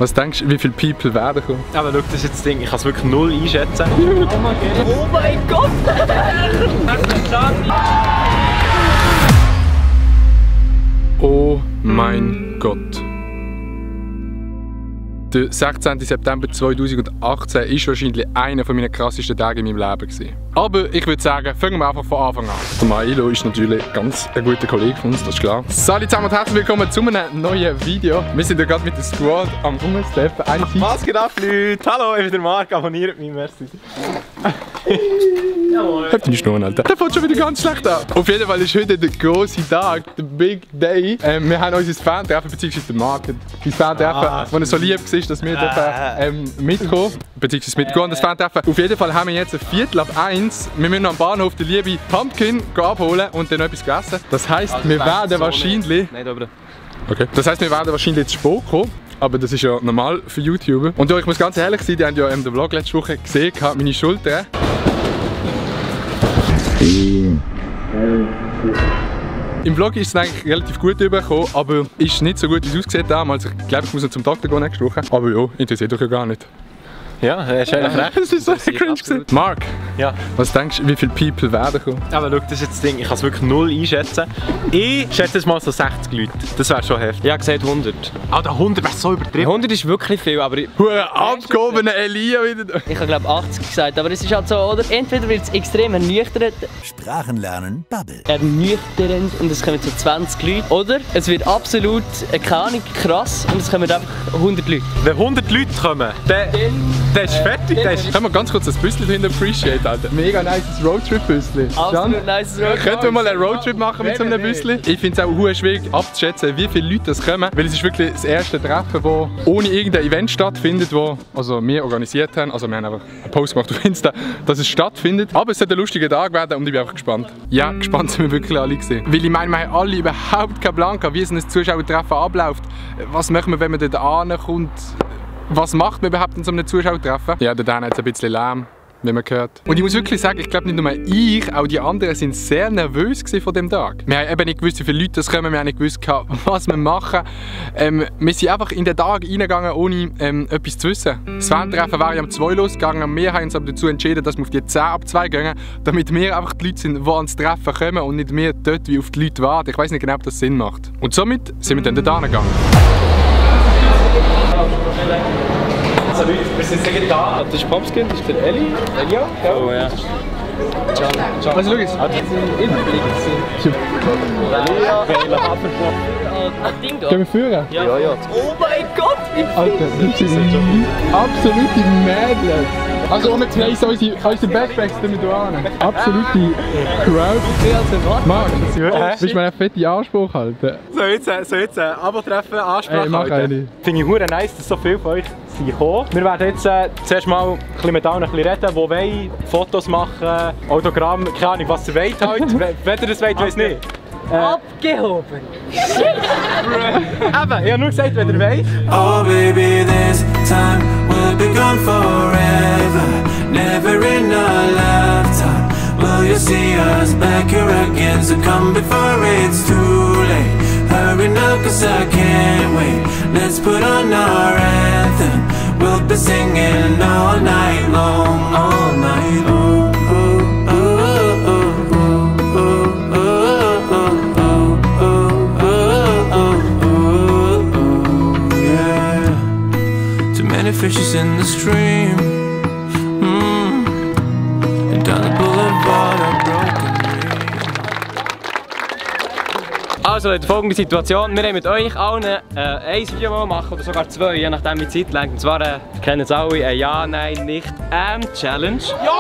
Was denkst du, wie viele People werden kommen? Aber schau, das ist jetzt das Ding, ich kann es wirklich null einschätzen. Oh mein Gott! Oh mein Gott. Der 16. September 2018 war wahrscheinlich einer meiner krassesten Tage in meinem Leben gewesen. Aber ich würde sagen, fangen wir einfach von Anfang an. Der Milo ist natürlich ganz ein guter Kollege von uns, das ist klar. Salut zusammen und herzlich willkommen zu einem neuen Video. Wir sind ja gerade mit der Squad am Rumsteppen. Was geht ab, Leute? Hallo, ich bin der Marc, abonniert mich, merci. Hört deine Schnurren, Alter. Der fängt schon wieder ganz schlecht an. Auf jeden Fall ist heute der grosse Tag, der Big Day. Wir haben unser Fan-Treffen, beziehungsweise den Markt. Unser Fan-Treffen, wo er so lieb war, dass wir mitkommen, beziehungsweise mitgehen. Das Fan-Treffen. Auf jeden Fall haben wir jetzt 1:45. Wir müssen am Bahnhof den lieben Pumpkin abholen und dann noch etwas essen. Das heisst, wir werden wahrscheinlich... Nein, da okay. Das heisst, wir werden wahrscheinlich zu spät kommen. Aber das ist ja normal für YouTuber. Und ja, ich muss ganz ehrlich sein, die haben ja den Vlog letzte Woche gesehen, meine Schultern. Im Vlog ist es eigentlich relativ gut rübergekommen, aber ist nicht so gut, wie es ausgesehen damals. Ich glaube, ich muss noch zum Doktor gehen nächste Woche. Aber ja, interessiert euch ja gar nicht. Ja, hast du eigentlich recht. Das ist so cringe gewesen. Marc, ja. Was denkst du, wie viele People werden kommen? Aber schau, das ist jetzt das Ding, ich kann es wirklich null einschätzen. Ich schätze es mal so 60 Leute. Das wäre schon heftig. Ich habe gesagt 100. Alter, 100 wäre so übertrieben. 100 ist wirklich viel, aber... Hure abgehobener Elia wieder. Ich habe glaube 80 gesagt, aber es ist halt so, oder? Entweder wird es extrem ernüchternd. Sprachen lernen, Bubble. Ernüchternd und es kommen so 20 Leute. Oder es wird absolut, keine Ahnung, krass und es kommen einfach 100 Leute. Wenn 100 Leute kommen, dann ist fertig. Können wir ganz kurz das Büsschen hinten appreciate, Alter. Mega nice Roadtrip-Büsschen. Absolut nice Roadtrip. Könnten wir mal einen Roadtrip machen mit so einem Büsschen? Ich finde es auch hure schwierig abzuschätzen, wie viele Leute das kommen. Weil es ist wirklich das erste Treffen, das ohne irgendein Event stattfindet, das also wir organisiert haben. Also wir haben einfach einen Post gemacht auf Insta, dass es stattfindet. Aber es sollte ein lustiger Tag werden und ich bin einfach gespannt. Ja, gespannt sind wir wirklich alle gesehen. Weil ich meine, wir haben alle überhaupt keinen Plan, wie so ein Zuschauertreffen abläuft. Was machen wir, wenn man dort ankommt? Was macht man überhaupt in so einem Zuschauertreffen? Ja, da hat es ein bisschen Lärm, wie man hört. Und ich muss wirklich sagen, ich glaube nicht nur ich, auch die anderen sind sehr nervös von dem Tag. Wir haben eben nicht gewusst, wie viele Leute das kommen, wir haben nicht gewusst, was wir machen. Wir sind einfach in den Tag reingegangen, ohne etwas zu wissen. Das Fan-Treffen wäre ja um 2 losgegangen, wir haben uns aber dazu entschieden, dass wir auf die 10 ab 2 gehen, damit wir einfach die Leute sind, die ans Treffen kommen und nicht mehr dort wie auf die Leute warten. Ich weiß nicht genau, ob das Sinn macht. Und somit sind wir dann dort hingegangen. Also Leute, wir sind jetzt da. Das ist Pumpkin, das ist der Elia. Oh ja. Also schau jetzt. Können wir führen? Ja. Oh mein Gott, wie viel! Alter, das sind absolute Mädels. Also um jetzt weiss unsere Backpacks damit an. Absolute Crowd. Marc, willst du mir einen fetten Anspruch halten? So jetzt ein Abo-Treffen Ansprache mach eine. Finde ich hure nice, dass so viele von euch sind gekommen. Wir werden jetzt zuerst mal ein bisschen mit allen reden, die wollen, Fotos machen, Autogramm, keine Ahnung, was ihr wollt halt. Wenn ihr das wollt, weiss nicht. Abgehoben! Eben, ich habe nur gesagt, wenn ihr wollt. Oh baby, this time will be gone forever. Never in a lifetime will you see us back here again. So come before it's too late. Hurry now, cause I can't wait. Let's put on our anthem. We'll be singing all night long, all night long. Fishes in the stream, and down the boulevard of broken dreams. Also Leute, folgende Situation. Wir haben mit euch allen ein Video machen oder sogar 2, je nachdem wie die Zeit lenkt. Und zwar, ihr kennt es alle, eine Ja, Nein, Nicht Challenge. Ja!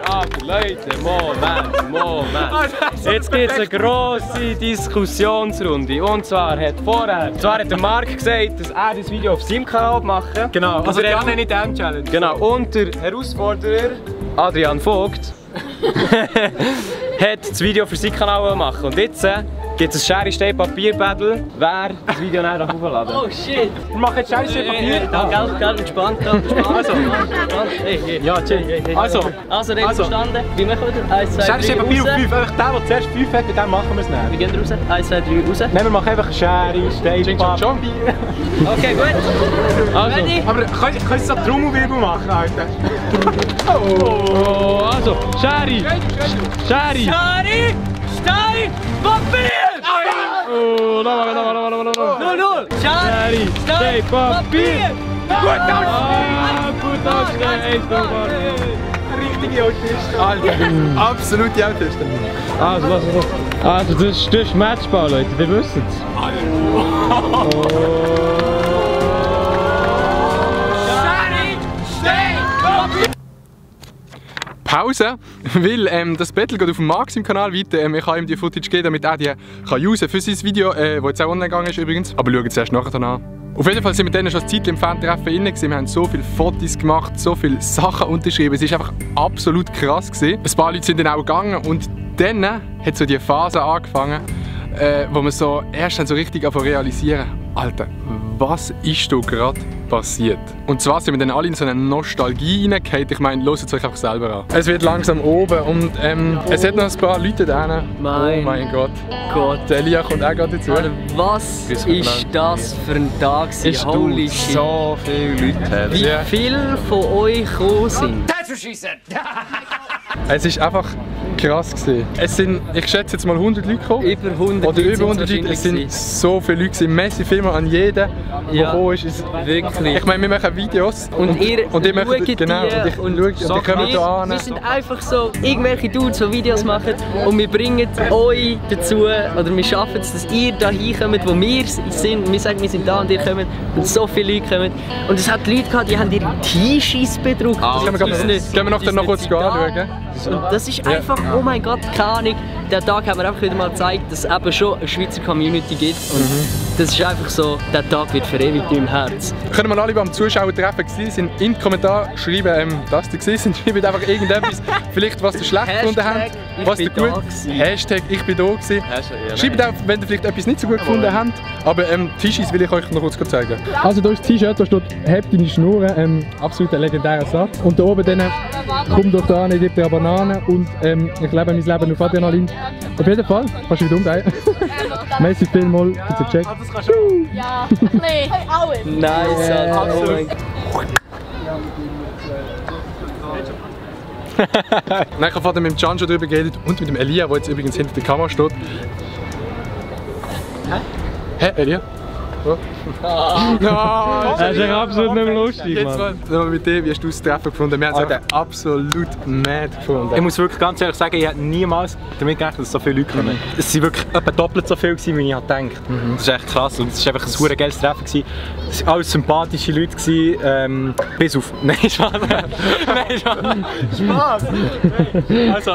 Aber, Leute, Moment. Jetzt gibt es eine grosse Diskussionsrunde. Und zwar hat der Marc gesagt, dass er das Video auf seinem Kanal machen. Genau, also der Ja, nicht Challenge. Genau, und der Herausforderer, Adrian Vogt, hat das Video für seinen Kanal machen. Und jetzt gibt es ein Schere-Stein-Papier-Battle, wer das Video nachher hochladen. Oh shit! Wir machen jetzt Schere-Stein-Papier. Geld, entspannt, Also. Ja, chill. Also, verstanden. Wie machen wir das? 1, 2, 3, Schere-Stein-Papier auf raus. 5. Einfach der, der zuerst 5 hat, mit dem machen wir es nicht. Wir gehen raus. 1, 2, 3, raus. Nein, wir machen einfach Schere-Stein-Papier. Okay, gut. Also, Ready? Aber kannst du so Trommelwirbel machen, Alter? oh, also, Schere! Schere! Schere, Stein, Papier! Oh, nochmal. 0-0. Schere, Stein, Papier! Gut Gut ausgestellt, Richtige Autisten. Alter, absolute Autisten. Also, was? Also, das ist Matchball, Leute, wir wissen es. Pause, weil das Battle geht auf dem Max im Kanal weiter. Ich habe ihm die Footage gegeben, damit er die kann usen für sein Video, das jetzt auch online gegangen ist übrigens. Aber schauen es erst nachher an. Auf jeden Fall sind wir dann schon ein Zeitchen im Fan-Treffen drin. Wir haben so viele Fotos gemacht, so viele Sachen unterschrieben. Es war einfach absolut krass gewesen. Ein paar Leute sind dann auch gegangen und dann hat so die Phase angefangen, wo wir so erst so richtig realisieren, Alter, was ist da gerade passiert? Und zwar sind wir dann alle in so eine Nostalgie hineingefallen. Ich meine, hört es euch einfach selber an. Es wird langsam oben und es hat noch ein paar Leute da. Oh mein Gott. Der Elia kommt auch gerade dazu. Alter, was ist das für ein Tag? Holy shit. So viele Leute. Wie viele von euch gekommen sind? Es ist einfach krass gewesen. Es sind, ich schätze jetzt mal 100 Leute gekommen. Über 100 Oder über 100 Leute. Es sind so viele Leute gewesen. Messi Filme an jeden, der gekommen ist. Wirklich. Ich meine, wir machen Videos. Und ihr macht genau, und die kommen hier an. Wir sind einfach so irgendwelche Dudes, die Videos machen und wir bringen euch dazu, oder wir schaffen es, dass ihr da hinkommt, wo wir sind. Wir sagen, wir sind da und ihr kommt und so viele Leute kommen. Und es hat Leute gehabt, die haben ihre T-Shirts bedruckt. Können wir noch kurz anschauen? Und das ist einfach, oh mein Gott, keine Ahnung. Den Tag haben wir einfach wieder mal gezeigt, dass es eben schon eine Schweizer Community gibt. Und das ist einfach so, der Tag wird verewigt in meinem Herz. Können wir alle, die am Zuschauertreffen waren, in die Kommentare schreiben, dass die gewesen sind. Schreibt einfach irgendetwas, vielleicht was ihr schlecht gefunden habt, was ihr gut. Hashtag ich bin da gewesen. Schreibt auch, wenn ihr vielleicht etwas nicht so gut gefunden habt. Aber T-Shirts will ich euch noch kurz zeigen. Also da ist das T-Shirt, da steht «Habt deine Schnurren», absolut ein legendärer Satz. Und da oben dann «Komm doch da, ich gebe dir eine Banane» und «Ich lebe mein Leben auf Adrenalin». Auf jeden Fall, kannst du wieder umdrehen. Messi vielmal für den Check. Das kannst du. Ja, nee, alles. Nice, Alter. Oh mein Gott. Nein, ich habe vorhin mit dem Can schon darüber geredet und mit dem Elia, der jetzt übrigens hinter der Kamera steht. Hä, Elia? Oh. Das ist ja absolut nicht mehr lustig, Jetzt mal mit dir, wie hast du das Treffen gefunden? Wir haben es absolut mad gefunden. Ich muss wirklich ganz ehrlich sagen, ich hätte niemals damit gerechnet, dass so viele Leute kommen. Es waren wirklich etwa doppelt so viele, wie ich gedacht habe. Das ist echt krass und es war einfach ein super geiles Treffen. Es waren alles sympathische Leute, bis auf... Nein, Spaß! Nein, Spaß! Also,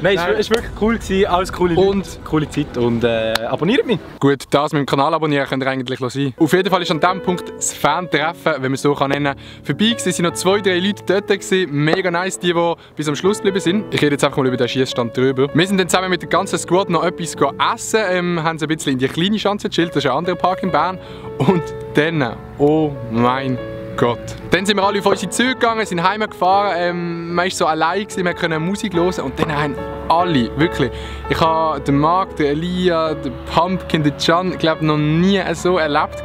nein, es war wirklich cool, alles coole Leute, und coole Zeit und abonniert mich! Gut, das mit dem Kanal abonnieren könnt ihr eigentlich sein. Auf jeden Fall ist an diesem Punkt das Fan-Treffen, wenn man es so nennen kann, vorbei gewesen. Es waren noch 2-3 Leute dort gewesen. Mega nice, die bis am Schluss geblieben sind. Ich rede jetzt einfach mal über den Schießstand drüber. Wir sind dann zusammen mit der ganzen Squad noch etwas essen, haben so ein bisschen in die kleine Schanze gechillt, das ist ein anderer Park in Bern. Und dann, oh mein Gott. Dann sind wir alle auf unsere Züge gegangen, sind heimgefahren. Man war so allein, wir konnten Musik hören und dann haben alle, wirklich. Ich habe den Marc, den Elia, den Pumpkin, den Can, glaube noch nie so erlebt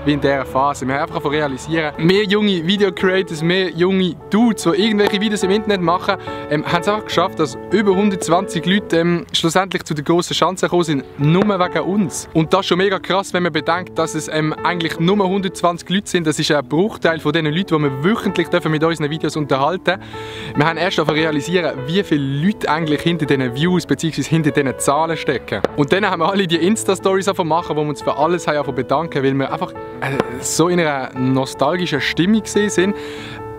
wie in dieser Phase. Wir haben einfach realisieren, mehr junge Video-Creators, mehr junge Dudes, die irgendwelche Videos im Internet machen, haben es einfach geschafft, dass über 120 Leute schlussendlich zu der grossen Chance gekommen sind, nur wegen uns. Und das ist schon mega krass, wenn man bedenkt, dass es eigentlich nur 120 Leute sind. Das ist ein Bruchteil von den Leuten, die wir wöchentlich mit unseren Videos unterhalten dürfen. Wir haben erst realisieren, wie viele Leute eigentlich hinter diesen Views bzw. hinter diesen Zahlen stecken. Und dann haben wir alle die Insta-Stories machen, wo wir uns für alles bedanken, weil wir einfach so in einer nostalgischen Stimmung sind.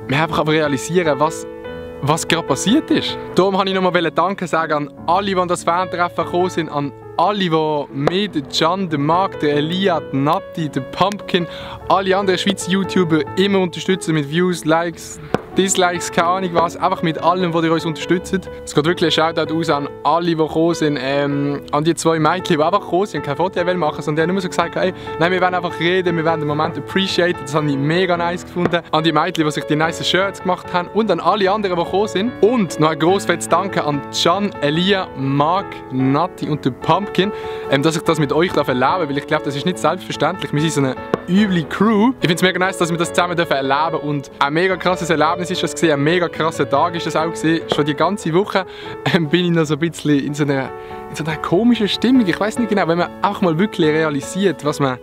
Wir haben einfach realisieren, was gerade passiert ist. Darum wollte ich nochmal Danke sagen an alle, die an das Fan-Treffen gekommen sind, an alle, die mich, den Can, den Marc, den Elia, den Nati, den Pumpkin, alle anderen Schweizer YouTuber immer unterstützen mit Views, Likes, Dislikes, keine Ahnung was, einfach mit allem, was ihr uns unterstützt. Es geht wirklich ein Shoutout aus an alle, die gekommen sind, an die 2 Mädchen, die einfach gekommen sind und kein Foto machen, sondern die haben nur so gesagt, hey, nein, wir wollen einfach reden, wir wollen den Moment appreciaten. Das habe ich mega nice gefunden. An die Mädchen, die sich die nice Shirts gemacht haben und an alle anderen, die gekommen sind. Und noch ein grosses fettes Danke an Can, Elia, Mark, Nati und den Pumpkin, dass ich das mit euch erleben darf, weil ich glaube, das ist nicht selbstverständlich. Wir sind so eine üble Crew. Ich finde es mega nice, dass wir das zusammen erleben dürfen und ein mega krasses Erlebnis ist das gewesen, ein mega krasser Tag ist das auch gewesen. Schon die ganze Woche bin ich noch so ein bisschen in so einer komischen Stimmung. Ich weiß nicht genau, wenn man auch mal wirklich realisiert, was man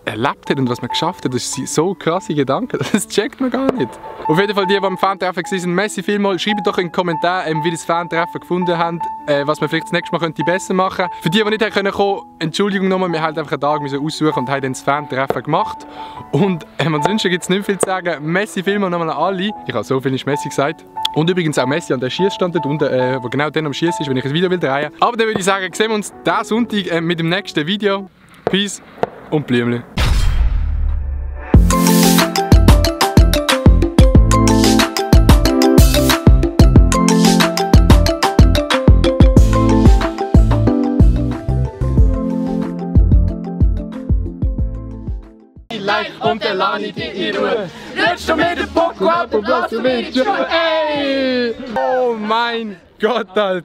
erlebt hat und was man geschafft hat, das sind so krasse Gedanken, das checkt man gar nicht. Auf jeden Fall die am Fantreffen waren, merci vielmals. Schreibt doch in den Kommentaren, wie ihr das Fantreffen gefunden habt, was wir vielleicht das nächste Mal könnte besser machen könnte. Für die nicht kommen konnten, Entschuldigung nochmal, wir haben einfach einen Tag aussuchen und haben dann das Fantreffen gemacht. Und ansonsten gibt es nicht viel zu sagen. Merci vielmals nochmal an alle. Ich habe so viel nicht Messi gesagt. Und übrigens auch Messi an der Schießstand dort unten, wo genau dann am Schießen ist, wenn ich ein Video drehen will. Aber dann würde ich sagen, sehen wir uns diesen Sonntag mit dem nächsten Video. Peace und Blümchen. Und der Lani die in Ruhe. Jetzt schon mit dem Poco ab und blass du mit. Ey! Oh mein Gott, Alter!